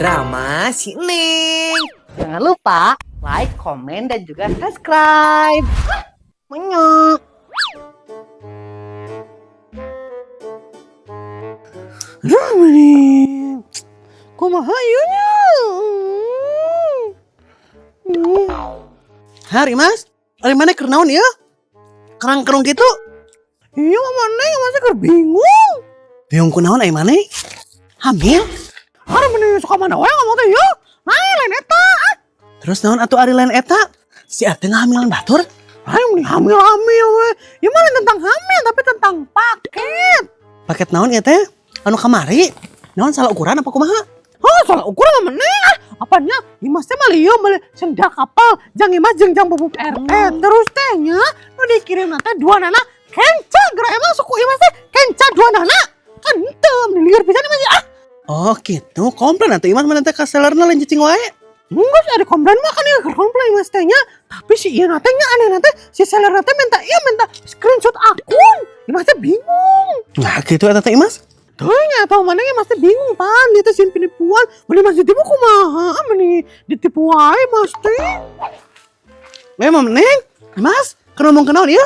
Drama si Neng. Jangan lupa like, komen, dan juga subscribe. Menyok. Aduh, meni. Kumaha ieu nya? Hari Mas, ari mana keur naon ieu? Kerang-kerung gitu? Iya, Mama Neng, masa keur bingung. Bingung kunaon ai maneh? Hamil? Ari meni suka mana wae ngomong teh ieu? Lain lain eta. Ah. Terus naon atuh ari lain eta? Si Ate ngahamilan batur? Ayo meni hamil-hamil we. Ya mah lain tentang hamil tapi tentang paket. Paket naon ieu teh? Anu kamari? Naon salah ukuran apa kumaha? Oh, salah ukuran mah meneh ah. Apanya? Imas teh mah lieu meuli sendal kapal jang Imas jeung jang bubuk RT. Terus teh nya nu dikirim teh dua nana kenca geura emang suku Imas teh kenca dua nana. Kan henteu meni lieur pisan Imas ah. Oh gitu, komplain atuh Imas mah teh ka sellerna lain cicing wae. Enggak sih ada komplain mah kan ya komplain Imas teh nya. Tapi si ieu teh nya aneh teh si seller teh minta ieu minta screenshot akun. Imas teh bingung. Nah gitu eta teh Imas. Tuh nya tau mana Imas teh bingung pan dia teh sieun penipuan. Meni Mas ditipu kumaha? Meni ditipu wae Mas teh. Memang Neng, Mas, keur ngomong kenaon ieu?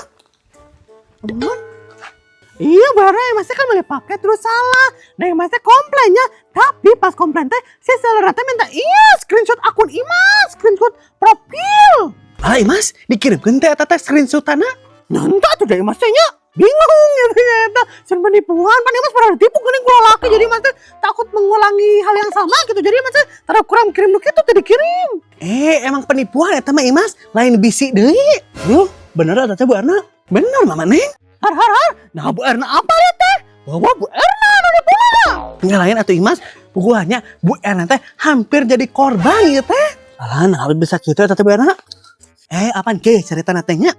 Iya barang Mas teh kan beli paket terus salah. Nah Mas teh komplainnya, tapi pas komplain teh si seller teh minta iya screenshot akun Imas, screenshot profil. Ah Imas, dikirimkeun teh eta teh screenshotanna? Nyanta tuh dari Mas teh nya. Bingung gitu ya eta sieun penipuan, pan Imas pernah ditipu geuning ku lalaki jadi Mas teh takut mengulangi hal yang sama gitu. Jadi Mas teh tara kurang kirim nu kitu teh dikirim. Eh, emang penipuan eta mah Imas, lain bisi deui. Duh, bener eta teh Bu Erna? Bener Mama Neng. Har har har. Nah Bu Erna apa ya teh? Bahwa Bu Erna anu nipu. Enggak lain atuh Imas, puguhannya Bu Erna teh hampir jadi korban ieu teh. Alah, nah bisa kitu eta teh Bu Erna. Eh, apaan ke cerita teh nya?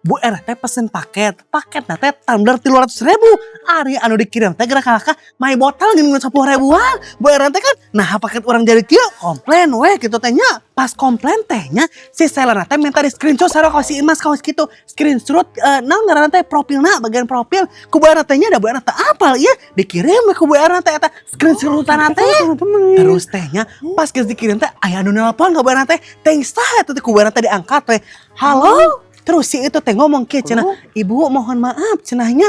Bu Erna teh pesen paket, paket teh tumbler 300 ribu. Ari anu dikirim teh gerak kalaka mai botol gini 10 ribuan. Bu Erna teh kan, nah paket orang jadi kieu komplain weh gitu teh nya. Pas komplain teh nya si seller teh minta di screenshot sarua ka si Imas kawas kitu. Screenshot naon ngaranna teh profilna bagian profil ku Bu Erna teh nya da Bu Erna teh apal ieu dikirim we ku Bu Erna teh eta screenshotan teh. Terus teh nya pas geus dikirim teh aya anu nelpon ka Bu Erna teh, teh saha eta teh ku Bu Erna teh diangkat teh. Halo. Terus si itu teh ngomong kieu cenah, "Ibu mohon maaf cenahnya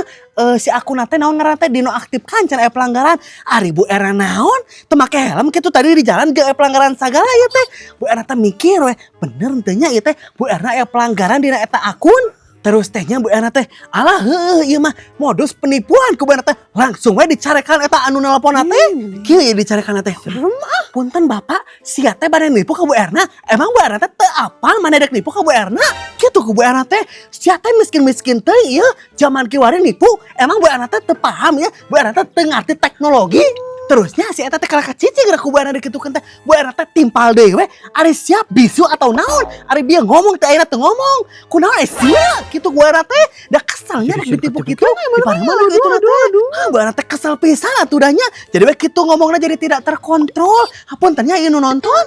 si akun teh naon ngaranna teh dinonaktifkan cenah aya pelanggaran." Ari Bu Erna naon? Teu make helm kitu tadi di jalan ge aya pelanggaran sagala ieu teh. Bu Erna teh mikir we, bener teu nya ieu teh Bu Erna aya pelanggaran dina eta akun. Terus tehnya Bu Erna teh, alah heueuh ieu mah modus penipuan ku Bu Erna teh. Langsung we dicarekan eta anu nelpon teh. Kieu ieu dicarekan teh. Serem ah. Punten Bapak, sia teh bade nipu ka Bu Erna. Emang Bu Erna teh teu apal mana dek nipu ka Bu Erna? Kitu ku Bu Erna teh. Sia teh miskin-miskin teh ieu zaman kiwari nipu. Emang Bu Erna teh teu paham ya? Bu Erna teh teu ngarti teknologi. Terusnya si eta teh kalah cicing geura ku Bu Erna dikitukeun teh. Bu Erna teh timpal deui we. Ari siap bisu atau naon? Ari dia ngomong teh ayeuna teu ngomong. Kunaon ari sia kitu ku Bu Erna teh. Da keselnya rek ditipu kitu. Di mana kitu na teh. Ah, Bu Erna teh kesel pisan atuh dah nya. Jadi we kitu ngomongna jadi tidak terkontrol. Hapunten nya ieu nu nonton.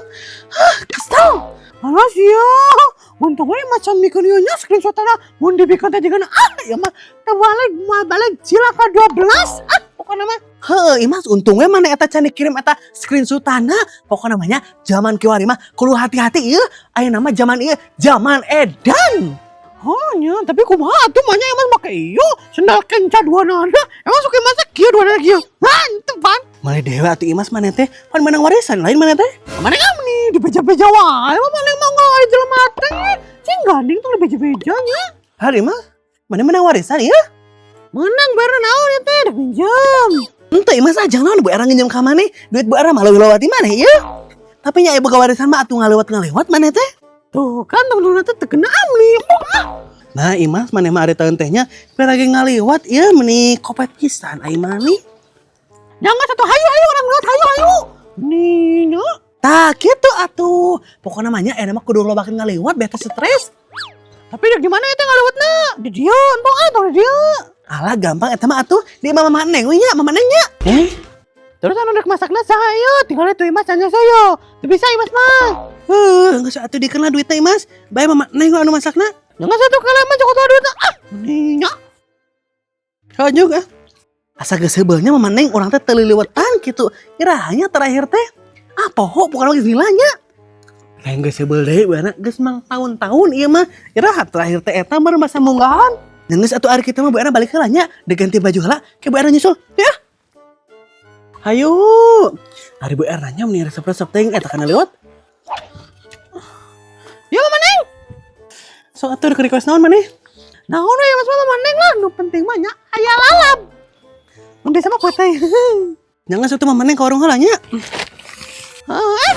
Hah, kesel. Alah sia, untungnya macam mikir ieu nya screenshotna mun dibikeun teh jeung ah ieu mah terbalik moal balik cilaka 12 ah pokokna mah. Heuh, Imas untungnya mana eta can dikirim eta screenshotana. Pokokna mah nya zaman kiwari mah kudu hati-hati ieu. Ayeuna mah zaman ieu, zaman edan. Oh nya, tapi kumaha atuh mah nya Imas make ieu sendal kenca dua nana. Emang suka Imas kieu dua nana kieu. Mantep pan. Male dewe atuh Imas mana teh pan menang warisan lain mana teh? Mana kamu nih di beja-beja wae mah mana mau nggak jelema teh. Cing gandeng tuh beja-beja nya. Hari mah mana menang warisan ya? Menang baru naon ya teh ada pinjam. Ente Imas aja naon Bu Erna nginjem ka maneh? Duit Bu Erna mah leuwih loba ti maneh ieu. Tapi nya boga warisan mah atuh ngalewat-ngalewat maneh teh. Tuh kan temen-temen teh teu kena nih. Nah Imas maneh mah ari taeun teh nya lagi ngaliwat ieu meni kopet pisan ai maneh. Jangan satu hayu hayu orang lewat hayu hayu. Nih nya. Tah kitu atuh. Pokokna mah nya enak mah kudu lobakeun ngaliwat beta stres. Tapi dek di mana eta ngaliwatna? Di dieu entong ah tong di dieu. Alah gampang eta mah atuh di mama Neng we nya, mama Neng nya. Eh? Terus anu rek masakna saha ieu? Tinggal itu Imas anya saya. Teu bisa Imas mah. Heuh, geus atuh dikeun duitna Imas. Bae mama Neng anu masakna. Jangan satu kali mah cokot duitna. Ah, nya. Kanyuk ah. Asa geus heubeulnya mama Neng urang teh teu liliwetan kitu. Irahanya terakhir teh. Ah, poho bukan lagi nilainya. Lain geus sebel deui Bu Erna, geus mang tahun-tahun ieu mah. Iraha terakhir teh eta mah masa munggahan. Geus atuh ari kita mah Bu Erna balik heula nya, diganti baju heula, ke Bu Erna nyusul ya. Hayu. Ari Bu Erna nya meni resep-resep teh eta kana lewat. Ya Mama Neng. Sok atuh rek request naon maneh? Naon we Mas, Mama Neng lah, nu penting mah nya aya lalap. Mun desa mah teh. Jangan atuh Mama Neng ka warung heula nya. Eh,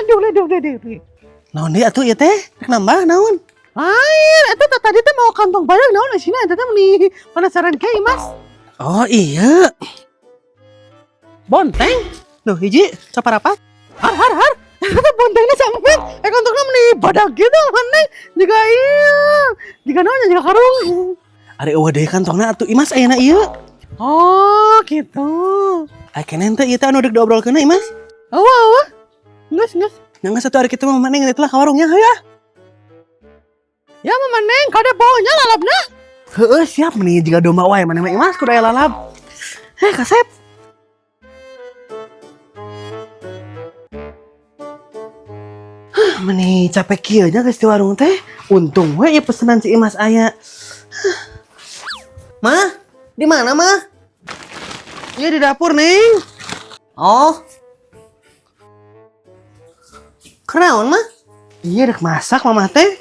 duh, duh, duh, duh, duh. Naon deui atuh ieu teh? Rek nambah naon? Lain, eta teh tadi teh mau kantong barang naon isina eta teh meni penasaran ke Mas. Oh iya. Bonteng. Duh, hiji saparapat. Har har har. Eta bontengna sampai eh kantongna meni badag gitu Neng. Juga iya. Juga naon juga karung. Ari euweuh deui kantongna atuh Imas ayeuna ieu. Oh, gitu. Aya keneh teh ieu teh anu deuk diobrolkeun Imas. Euweuh, euweuh. Geus, geus. Nya geus atuh ari kitu mah Mama Neng lah ka warungnya hayu ah. Ya Mama Neng, kade baunya lalapna. Heeh, siap meni jiga domba wae maneh mah Imas kudu aya lalap. Eh, kasep. Huh, meni capek kieu nya geus di warung teh. Untung we ieu pesenan si Imas aya. Mah, di mana, Mah? Iya di dapur, Neng. Oh. Kenaon, Mah? Iya dek masak mama teh.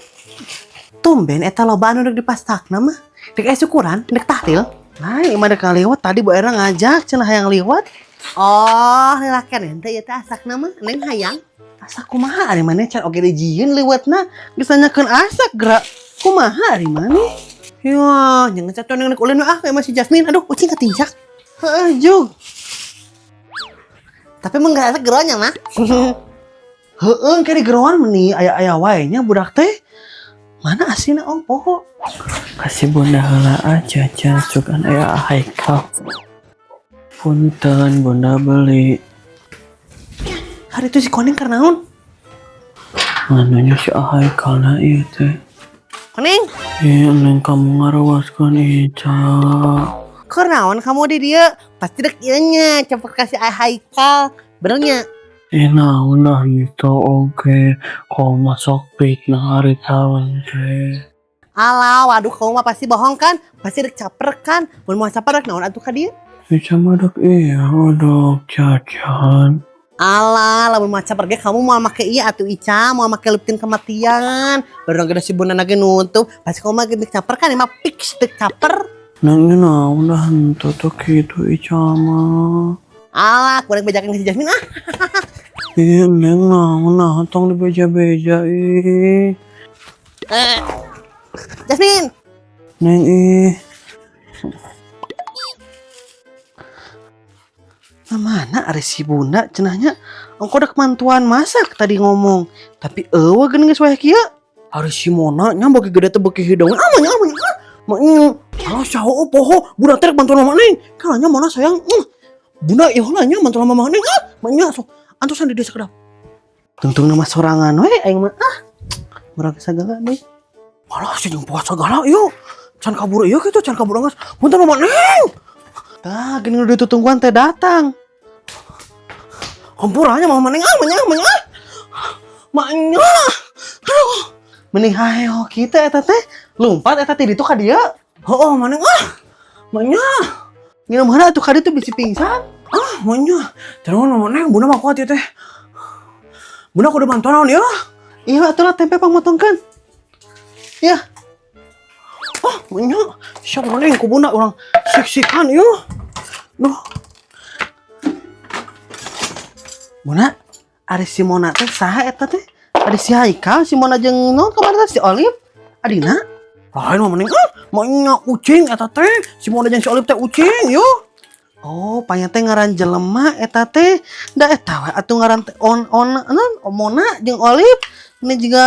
Tumben eta loba anu dek dipastakna mah. Dek aya syukuran, dek tahlil. Nah, imah dek liwat tadi Bu Erna ngajak cenah hayang liwat. Oh, lelakian ente ieu teh asakna mah, Neng hayang. Asak kumaha ari maneh can oge dijieun liwatna geus nanyakeun asak gerak. Kumaha ari maneh? Ya, jangan satu neng ulin ah kayak masih Jasmine. Aduh, ucing katincak. Heeh, jug. Tapi mah nggak ada geronya mah. Heeh, kayak di geroan meni aya-aya wae nya budak teh. Mana asina oh poho. Kasih bunda heula aja jajan sugan aya Haikal. Punten bunda beli. Hari itu si Koneng keur naon? Mananya si Haikal na ieu teh. Koneng, Ih, neng kamu ngarawaskeun Ica. keur naon kamu di dia? Pasti dek ieu nya, cepet kasih ai Haikal. Benernya. Ih, naon lah gitu oke. Kau masuk fitnah hari tahun teh. Alah, waduh kamu mah pasti bohong kan? Pasti dek caper kan? Mun mau caper dek naon atuh ka dieu? Ica mah dok iya dok jajan. Alah, lamun mau caper ge kamu mau make iya atuh Ica, mau make liptin kematian. Baru gede si bunda nage nutup, pasti kamu mah dek caper kan emang fix dek caper. Neng naon dah henteu tuh kitu Ica mah. Alah, kurang bejakan si Jasmine ah. Ih, neng naon nah tong dibeja-beja ih. Eh. Jasmine, Neng ih. Nah, mana ari si bunda cenahnya engko dek mantuan masak tadi ngomong tapi eueuh geuning geus wayah kieu ari si Mona nya bagi gede teh beuki hideung ah mah nya mah nya mah nya alah saha poho bunda teh rek bantuan mama neng kalanya Mona sayang bunda ieu heula nya bantuan mama neng ah mah nya sok antosan di desa kedap tungtung nama sorangan we aing mah ah murag sagala deui alah si jeung puas sagala ieu can kabur ieu kitu can kabur geus punten mama neng. Tah, gini udah ditungguan teh datang. Kompurannya mama neng ah, menya menya. Maknya. Aduh. Mending hayo kita eta teh. Lompat eta teh ditu ka dieu. Heuh, maneng ah. Maknya. Nginum heula atuh ka dieu tuh bisi pingsan. Ah, maknya. Terus mama neng bunda mah kuat ieu teh. Bunda kudu bantuan naon ieu? Iya atuh lah tempe pangmotongkeun. Ya. Ah, maknya. Siap maneng ku bunda urang sik-sikan ieu. Duh. Bunda, ari si Mona teh saha eta teh? Ari si Haikal, si Mona jeung naon kamari teh si Olive? Adina? Lain mah mending ah, maknya ucing eta teh. Si Mona jeung si Olive teh ucing yo. Oh, panya teh ngaran jelema eta teh. Da eta we atuh ngaran teh on on naon Mona jeung Olive. Ini juga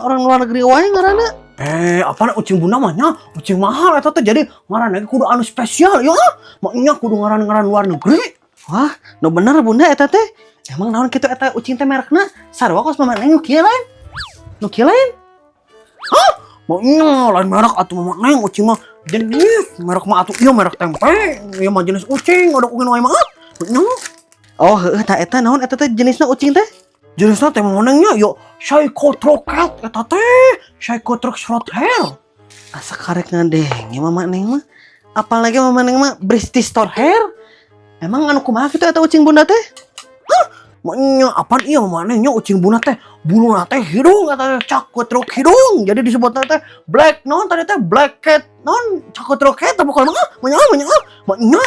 orang luar negeri wae ngaranna. Eh, apa ucing bunda mah nya? Ucing mahal eta teh jadi ngaranna kudu anu spesial ya. Maknya kudu ngaran-ngaran luar negeri. Wah, no bener bunda eta teh. Emang naon kitu eta ucing teh merekna? Sarua kos mama neng nu kieu lain. Nu kieu lain? Hah? Maknya lain merek atuh mama neng ucing mah jenis merek mah atuh ieu merek tempe. Ieu mah jenis ucing ada ungin wae mah. Ah, maknya. Oh, heueuh tah eta naon eta teh jenisna ucing teh? Jenisna teh Mama Neng nya yo Psycho Cat eta teh, Psycho Short Hair. Asa karek ngadenge Mama Neng mah. Apalagi Mama Neng mah British Short Hair. Emang anu kumaha kitu eta ucing bunda teh? Maknya apaan iya Mama Neng nya ucing bunda teh buluna teh hidung eta teh cakutruk hidung. Jadi disebutna teh black non tadi teh black cat non cakutruk cat pokoknya mah maknya maknya maknya.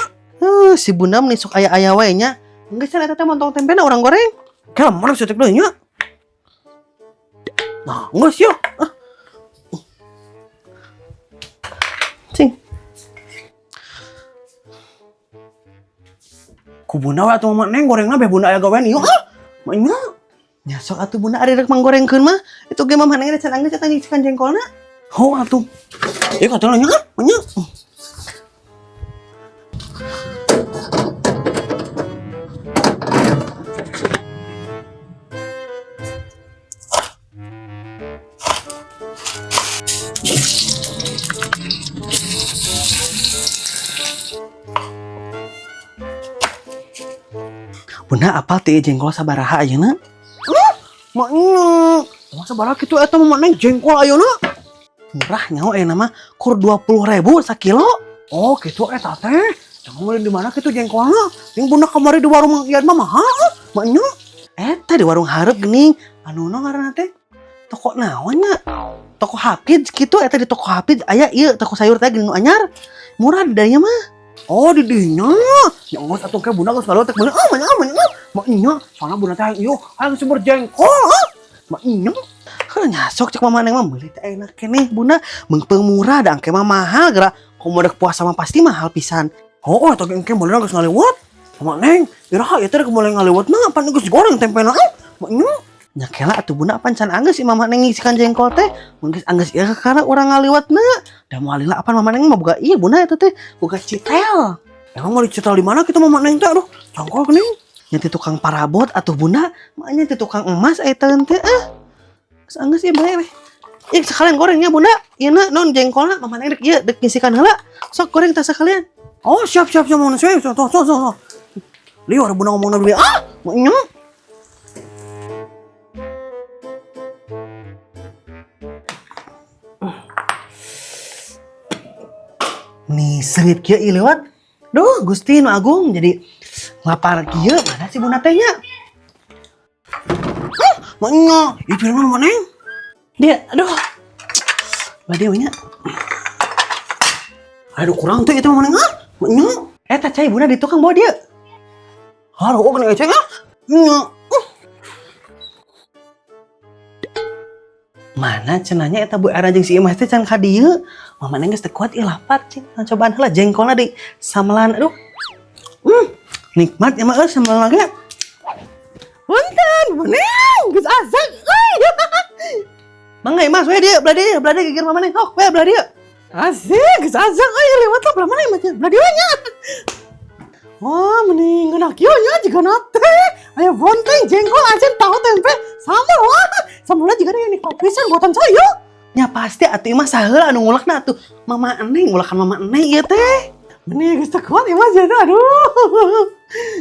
Si bunda mah sok aya-aya wae nya. Geus eta teh montong tempena urang goreng. Kela mana sih deui nya? Nah, geus ya. Ah. Cing. Ku bunda we atuh Mama Neng gorengna beh bunda aya gawean ieu ah. Maknya Nya sok atuh bunda ari rek manggorengkeun mah. Itu ge Mama Neng can anggeus eta ngisikan jengkolna. Oh atuh. Ieu katelah nya ah, maknya. Bunda apal teh jengkol sabaraha ayeuna? Maknya. Masa sabaraha kitu eta Mama Neng jengkol ayeuna? Murah nyaho ayeuna mah kur 20.000 sakilo. Oh, kitu eta teh. Jangan beli di mana kitu jengkolna? Yang bunda kamari di warung Mang Ian mah mahal. Maknya. Eta di warung hareup geuning. Anu no ngaranna teh? Toko naon nya? Toko Hafiz kitu eta di toko Hafiz aya ieu toko sayur teh geuning nu anyar. Murah di dinya mah. Oh, di dinya. Ya geus atuh ke bunda geus ngaluar teh bener. Ah, maknya maknya. Maknya, soalna bunda teh ieu hayang sumber jengkol. Ah. Maknya. Heuh nya sok cek Mama Neng mah meuli teh enak keneh bunda. Meungpeung murah da engke mah mahal geura. Komo dek puasa mah pasti mahal pisan. Oh, eta ge engke meulina geus ngaliwat. Mama Neng, iraha ieu teh rek meuli ngaliwatna pan geus goreng tempena ah. Maknya. Nya kela atuh bunda apan can anggeus si Mama Neng ngisikan jengkol teh. Mun geus anggeus ieu kakara urang ngaliwatna. Da moal lila apan Mama Neng mah boga ieu bunda eta teh boga citel. Emang mau dicitel di mana kitu Mama Neng teh aduh, jengkol geuning. Nya ti tukang parabot atuh bunda, maknya ti tukang emas eta teh ah. Geus anggeus ieu bae weh. Ih sekalian gorengnya bunda, ieu na non jengkolna Mama Neng rek ieu dek ngisikan heula. Sok goreng tah sekalian. Oh, siap siap siap Mama Neng, siap sok sok sok. Lieur bunda ngomongna dulu ah, maknya. Nih sengit kieu ieu lewat. Duh, Gusti nu agung jadi lapar kieu mana si bunda teh nya? Ah, maknya, ieu piringna Mama Neng. Dia, aduh. Bade we nya. Aduh kurang teh itu Mama Neng ah. Maknya. Eta cai bunda di tukang bawa dia. Aduh, oh kena eceng ah. Nya. Mana cenanya eta Bu Era jeung si Imas teh can ka dieu. Mama Neng geus teu kuat ieu lapar cing. Nah, cobaan heula jengkolna di samelan aduh. Nikmat ya mah euy samelan ge. Punten, Neng, geus azak euy. Mangga Imas we dieu belah dieu, belah dieu gigir Mama Neng. Hok we belah dieu. Asik, geus azak euy lewat lah belah mana Imas belah dieu nya. Wah, mending ngeunah kieu nya jigana teh. Aya bonteng, jengkol, asin, tahu, tempe, sambal wah. Sambalna jigana yang nikmat pisan buatan saya. Nya pasti atuh Imas saheula anu ngulekna atuh. Mama Neng ngulekan Mama Neng ieu teh. Mending geus teu kuat Imas ya aduh.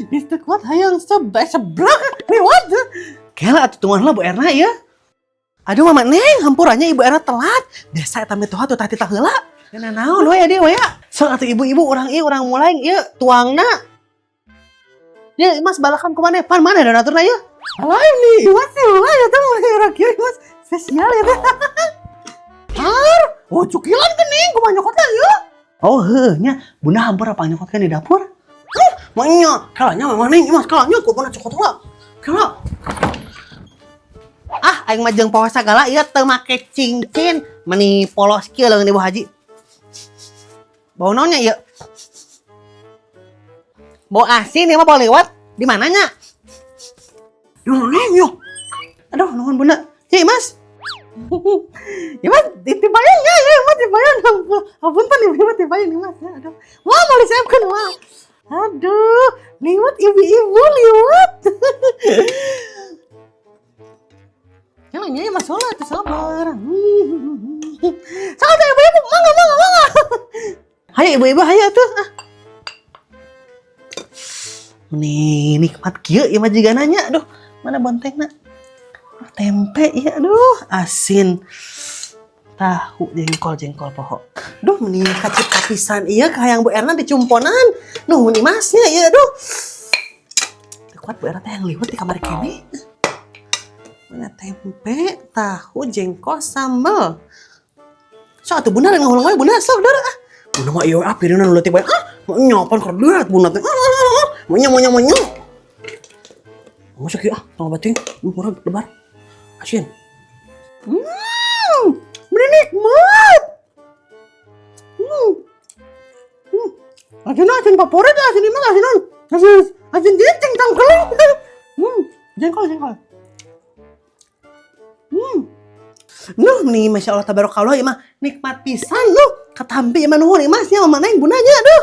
Geus teu kuat hayang seblak lewat. Kela atuh tungguan heula Bu Erna ieu. Aduh Mama Neng, hampurannya Ibu Erna telat. Biasa eta mitoha tuh tah titah heula. Nah naon we dia we ya. Sok atuh ibu-ibu urang ieu urang mulai ieu tuangna. Dia Imas balakan kumaha pan mana donaturna ieu? Alah ini Imas sih ulah ya teh mulai urang kieu Imas spesial ya teh. Har, oh cukilan geuning kumaha nyokotna ieu? Oh heueuh nya, bunda hampura pangnyokotkeun di dapur. Maknya, kalanya Mama Neng Imas kalanya kumaha cokot heula. Kela. Ah, aing mah jeung poho sagala ieu teu make cincin, meni polos kieu leungeun Ibu Haji. Bau naon nya ieu? Bau asin ieu mah bau lewat. Di mananya? Di mana Neng yo? Aduh, nuhun bunda. Ya, Imas. Imas ditibayan ya, ya Imas tibayan. Apunten ibu Imas tibayan Imas ya. Aduh. Wah, mau disiapkan wah. Aduh, liwat ibu-ibu liwat. Yang nanya Mas sholat tuh sabar. Sabar ibu-ibu, mangga mangga mangga. Hayo ibu-ibu, hayo tuh. Ah. Meni nikmat kieu ieu mah jigana nya. Aduh, mana bontengna? Tempe ya, aduh, asin. Tahu jengkol, jengkol poho. Duh, meni kacip pisan ieu kahayang Bu Erna dicumponan. Nuhun Imasnya ieu, aduh. Teu kuat Bu Erna teh yang liwet di kamar kene. Mana tempe, tahu, jengkol, sambal. Sok atuh Bunda ngahuleng wae Bunda, sok deur ah. Bunda mah ieu ah piringan nu leutik bae. Ah, nyapan keur deurat Bunda teh. Ah, ah, ah. Monya monya monya. Masuk ya, ah, tong bating. Murah lebar. Asin. Bener nikmat. Asin asin favorit asin ini mah asinan. Asin asin jengkol tangkel. Jengkol jengkol. Nuh nih, masya Allah tabarakallah, ieu mah nikmat pisan nuh. Katampi ieu mah, nuhun Imas nya, Mama Neng, Bundanya, aduh.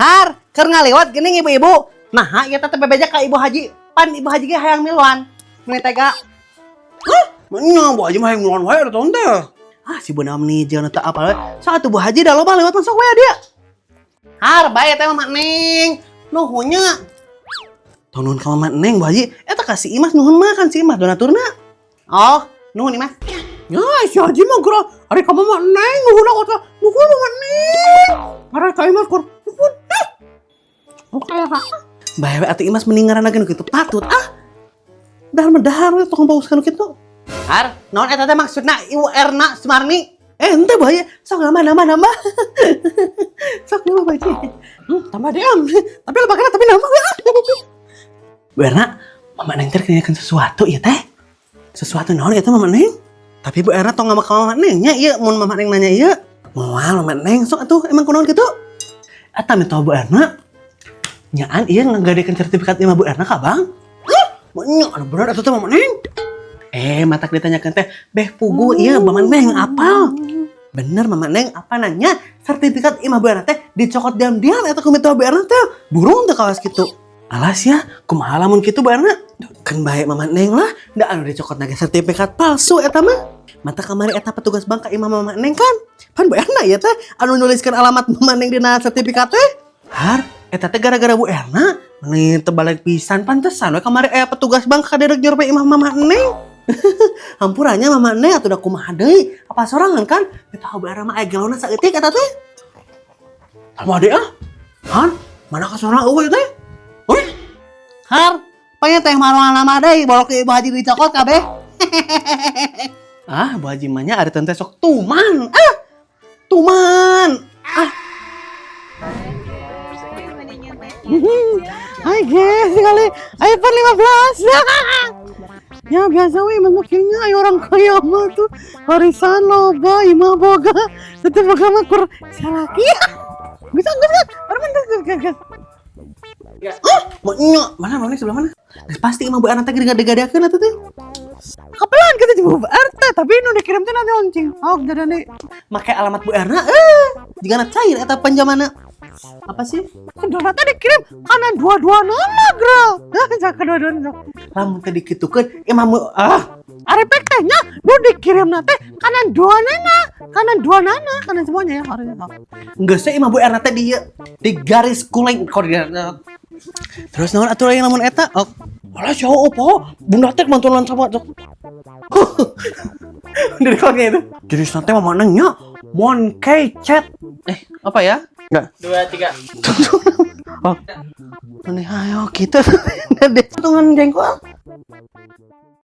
Har, keur ngaliwat geuning ibu-ibu. Nah, ieu teh bebeja ka Ibu Haji. Pan Ibu Haji ge hayang miluan. Meuni tega. Hah? Nya Bu Haji mah hayang miluan wae atuh teh. Ah, si Bunda meni jeung teu apal we. Sok atuh Bu Haji da loba lewat masuk we dia. Har, bae teh Mama Neng. Nuhun nya. Tong nuhun ka Mama Neng, Bu Haji. Eta ka si Imas nuhun mah, kan si Imas donaturna. Oh, nuhun Imas. Ya, si Haji mah geura ari ka Mama Neng nuhun aku teh. Nuhun Mama Neng. Ari ka Imas kur nuhun. Eh. Oke ya, Kak. Bae we atuh Imas, mending ngaranna ge nu kitu patut ah. Dahar mah dahar we, tong bagus kanu kitu. Har, naon eta teh maksudna Ibu Erna Sumarni? Eh, ente Bu Haji, sok nambah nambah nambah. Sok nambah, Bu Haji. Tambah diam. Tapi lebakna tapi nambah ya. Bu Erna, Mama Neng teh nanyakeun sesuatu ieu teh. Sesuatu naon eta, Mama Neng? Tapi Bu Erna tong ngambek ka Mama Neng nya ieu mun Mama Neng nanya ieu. Moal Mama Neng, sok atuh emang kunaon kitu? Eta minta Bu Erna. Nyaan ieu ngagadekeun sertifikat imah Bu Erna ka bank? Hah? Nya anu bener eta teh, Mama Neng. Eh, matak ditanyakeun teh beh puguh ieu Mama Neng apal. Bener Mama Neng, apa nanya sertifikat imah Bu Erna teh dicokot diam-diam eta ku mitoha Bu Erna teh. Burung teh kawas kitu. Alas ya, kumaha lamun kitu Bu Erna? Kan baik Mama Neng lah, da anu dicokot nage sertifikat palsu eta mah. Mata kamari eta petugas bank ka imah Mama Neng kan. Pan Bu Erna ya teh anu nuliskan alamat Mama Neng dina sertifikat teh. Har, eta teh gara-gara Bu Erna, meni tebalik pisan, pantesan we kamari aya petugas bank ka derek nyurpe imah Mama Neng. Hampuranya Mama Neng atuh, da kumaha deui? Apa sorangan kan? Mitoha Bu Erna mah aya gelona saeutik eta teh. Sama adek ah. Han, mana ka sorang eueuh teh? Hoi. Har, pengen teh maruan nama deui bolok ke Ibu Haji dicokot kabeh. Ah, Bu Haji mah nya ari teh sok tuman. Ah, tuman. Ah, Hai guys, sekali iPhone 15. Ya biasa we mah kayaknya ayo orang kaya mah tuh warisan loba, imah boga, tetep boga mah kur salaki. Bisa enggak enggak? Baru menang enggak enggak. Mau nyok, mana mana sebelah mana? Geus pasti imah Bu Erna teh gade-gadeakeun atuh teh. Kapelan kita juga Bu RT, tapi nu dikirim tuh nanti oncing. Oh, jadi nih. Make alamat Bu Erna, eh, jigana cair eta panjamana. Apa sih? Saudara teh dikirim kanan dua-dua nana, bro. Nah, kedua-dua nana. Lamun teh dikitukeun imah mu ah. Ari pek teh nya nu dikirim nate kanan dua nana, kanan dua nana, kanan semuanya ya harusnya. Geus teh imah Bu Erna teh di ieu, di garis kuling koordinat. Terus naon atuh lain lamun eta? Oh, alah jauh opo? Bunda teh mantulan sama sok. Dari kolnya itu. Jadi nanti Mama Neng nya monkey chat. Eh, apa ya? Enggak. Dua, tiga. Oh. Ini ayo kita. Tungan jengkol.